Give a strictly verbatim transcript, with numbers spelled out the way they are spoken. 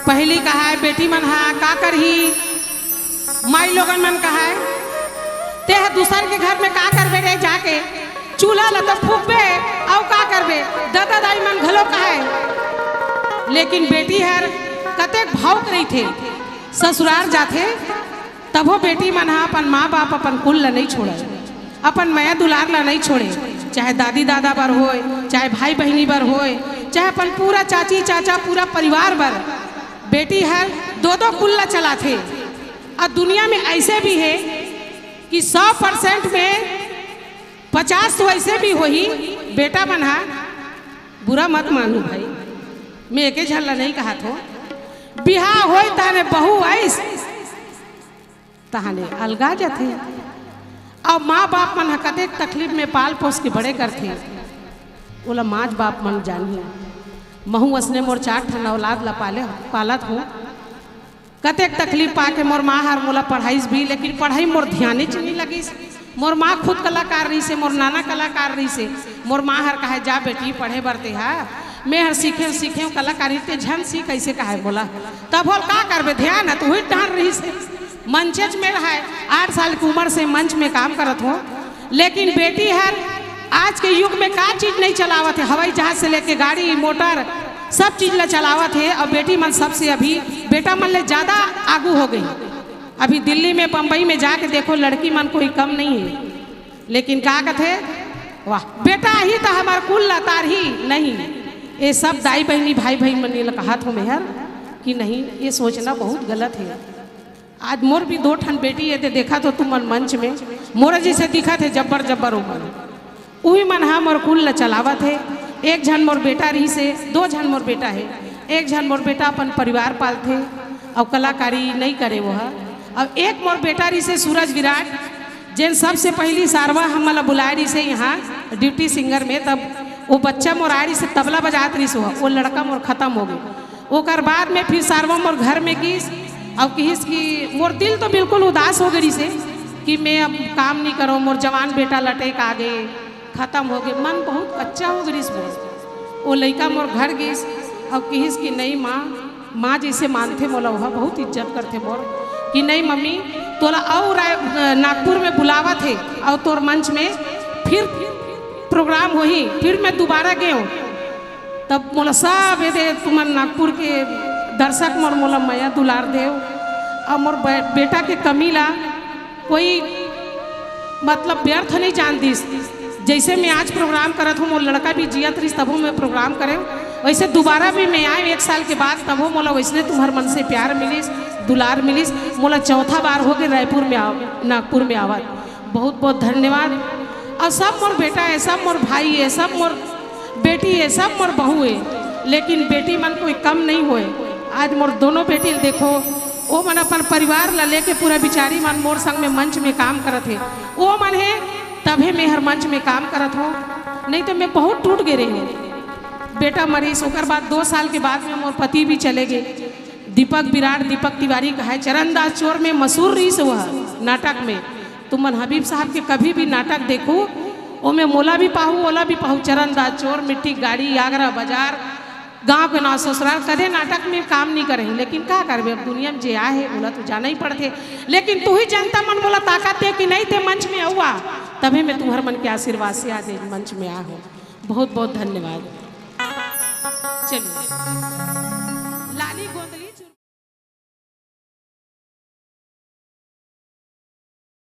पहली कहाय, बेटी मन हा का करही? माई लोगन मन कहाय, "तें ह दूसर के घर में का करबे रे जाके? चूल्हा ल तो फूकबे, अउ का करबे?" ददा दाई मन घलो कहाय। लेकिन बेटी हर कतेक भावुक रहिथे, ससुरार जाथे, तभो बेटी मन ह अपन माँ बाप, अपन कुल ल नइ छोड़य, अपन मया दुलार ल नइ छोड़े, चाहे दादी दादा बर होय, चाहे भाई बहिनी बर होय, चाहे अपन पूरा चाची चाचा, पूरा परिवार बर। बेटी हर दो दो कुल ल चलाथे। अउ दुनिया में ऐसे भी हे कि सौ परसेंट में पचास तो ऐसे भी होही, बेटा मन ह, बुरा मत मानू भाई, मैं एके झन ल नइ कहत हों, बिहाव होय तहने बहू आइस, तहाने अलगा जथे। अउ माँ बाप मन ह कतेक तकलीफ में पाल पोस के बड़े करथे, ओला माँ बाप मन जानही। महू असने मोर चार ठन औलाद ला पाले, पालत हों। कतेक तकलीफ पाके मोर माँ हर मोला पढ़ाइस भी, लेकिन पढ़ाई मोर ध्यानेच नइ लगिस। मोर माँ खुद कलाकार रहिसे, मोर नाना कलाकार रहिसे। मोर माँ हर कहाय, "जा बेटी, पढ़े बर तें हा, मैं हर सीखेंव, सीखेंव कलाकारी, तें झन सीख," अइसे कहाय मोला। तभो ल का करबे, ध्यान ह तो उही डाहर रहिसे। मंचेच में रहय, आठ साल के उमर से मंच में काम करत हों। लेकिन बेटी हर आज के युग में का चीज नइ चलावत हे, हवाई जहाज से लेके गाड़ी, मोटर, सब चीज ला चलावत हे। अउ बेटी मन सबसे अभी बेटा मन ले जादा आगू हो गे। अभी दिल्ली में, बम्बई में जाके देखो, लड़की मन कोई कम नइ हे। लेकिन का कथे, "वाह, बेटा ही त हमर कुल ल तारही।" नहीं, ये सब दाई बहिनी, भाई बहिनी मन ल कहत हों मैं हर कि नहीं, ये सोचना बहुत गलत हे। आज मोर भी दो ठन बेटी हे, तें देखत हो तुमन मंच में, मोर जइसे दिखत हे जब्बर जब्बर ओमन। उही मन ह मोर कुल ल चलावत हे। एक झन मोर बेटा रहिसे, दो झन मोर बेटा हे, एक झन मोर बेटा अपन परिवार पालथे अउ कलाकारी नइ करे वो ह। अउ एक मोर बेटा रहिसे सूरज विराट, जेन सबसे पहिली सारवा हमन ल बुलाय रहिसे यहाँ ड्यूटी सिंगर में, तब वो बच्चा मोर आय रहिसे, तबला बजात रहिस वो, वो लड़का मोर खतम हो गे। ओकर बाद में फिर सारवा मोर घर में गिस, अउ किहिस कि मोर दिल तो बिल्कुल उदास हो गे रहिसे कि मैं अब काम नइ करों, मोर जवान बेटा लटेक आ गे, खतम हो गे, मन बहुत कच्चा हो गे रहिस मोर। वो लइका मोर घर गिस अउ किहिस कि नहीं माँ, माँ जइसे मानथे मोला, ओहा बहुत इज्जत करथे मोर, कि नहीं मम्मी, तोला अउ राय-, नागपुर में बुलावत हे अउ तोर मंच में फिर प्रोग्राम होही, फिर मैं दुबारा गेंव। तब मोला सब एदे तुमन नागपुर के दर्शक मन मोला मया दुलार देव, अउ मोर बे-, बेटा के कमी ला कोई मतलब व्यर्थ नइ जान दिस। जइसे मैं आज प्रोग्राम करत हों, मोर लड़का भी जियत रहिस तभो मैं प्रोग्राम करेंव, वइसे दुबारा भी मैं आएंव एक साल के बाद, तभो मोला वइसने तुम्हर मन से प्यार मिलिस, दुलार मिलिस। मोला चौथा बार हो गे रायपुर में आव-, नागपुर में आवत। बहुत बहुत धन्यवाद। अउ सब मोर बेटा हे, सब मोर भाई हे, सब मोर बेटी हे, सब मोर बहू हे, लेकिन बेटी मन कोई कम नइ होय। आज मोर दोनों बेटी ल देखो, ओ मन अपन परिवार ला लेके पूरा बिचारी मन मोर संग में मंच में काम करत हे। ओ मन हे तभे मैं हर मंच में काम करत हों, नइ तो मैं बहुत टूट गे रहेंव। बेटा मरिस, ओकर बाद दो साल के बाद में मोर पति भी चले गे। दीपक विराट, दीपक तिवारी कहाय, चरणदास चोर में मशहूर रहिस वो ह नाटक में। तुमन हबीब साहब के कभी भी नाटक देखू, ओमे मोला भी पाहू, ओला भी पाहू, चरणदास चोर, मिट्टी गाड़ी, आगरा बाजार, गांव के नाव ससुराल, कदे नाटक में काम नइ करे, लेकिन का करबे, अब दुनिया में जे आय हे, ओला तो जाना ही पड़थे। लेकिन तुही जनता मन मोला ताकत दे कि नहीं, तें मंच में अउ आ, तभे मैं तुम्हर मन के आशीर्वाद से आज मंच में आय हों। बहुत बहुत धन्यवाद। चलिए।